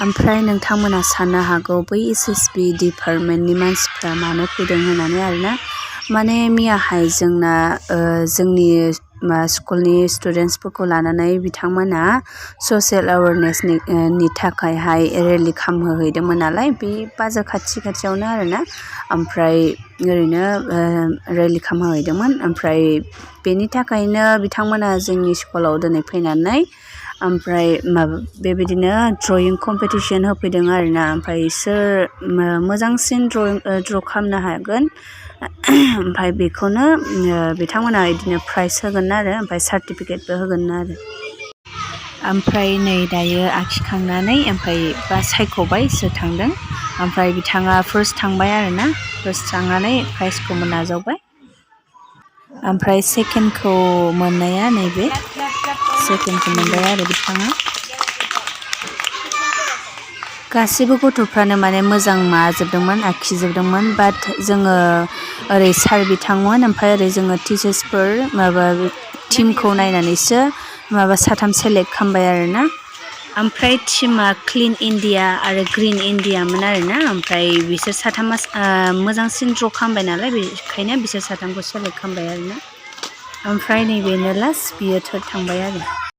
ओमफ्राय नोंथांमोना साननो हागौ बै एसएसबि डिपार्टमेन्टनि मानसिफ्रा मानो फैदों होननानै आरोना माने मैयाहाय जोंना जोंनि स्कुलनि स्टुडेन्टसफोरखौ लानानै बिथांमोना ससियेल एवारनेसनि थाखायहाय रेलि खालामहैदोंमोन नालाय बे बाजार खाथियावनो आरोना ओमफ्राय ओरैनो रेलि खालामहैदोंमोन ओमफ्राय बेनि थाखायनो बिथांमोना जोंनि स्कुलाव दिनै फैनानै ओमफ्राय बेबायदिनो ड्रयिं कम्पिटिसन होफैदों आरोना ओमफ्राय सोर मोजांसिन ड्र खालामनो हागोन ओमफ्राय बेखौनो बिथांमोना बिदिनो प्राइज होगोन आरो ओमफ्राय सार्टिफिकेटबो होगोन आरो ओमफ्राय नै दायो आखिखांनानै ओमफ्राय सायख'बाय सोर थांदों ओमफ्राय बिथाङा फार्स्ट थांबाय आरोना फार्स्ट थांनानै प्राइजखौ मोनजाबाय ओमफ्राय सेकेन्डखौ मोननाया नैबे सेकेन्डखौ मोनबाय आरो बिथाङा गासिबो गथ'फ्रानो माने मोजां माजोबदोंमोन आखिजोबदोंमोन बाट जोङो ओरै सार बिथांमोन ओमफ्राय ओरै जोङो टिचार्सफोर टिमखौ नायनानैसो साथाम सेलेक्ट खालामबाय आरोना ओमफ्राय टिमा क्लिन इण्डिया आरो ग्रिन इण्डियामोन आरोना ओमफ्राय बिसोर साथामा मोजांसिन ड्र खालामबाय नालाय बेखायनो बिसोर साथामखौ सेलेक्ट खालामबाय आरोना ओमफ्राय नैबेनो लास्ट बियो थार्ड थांबाय आरो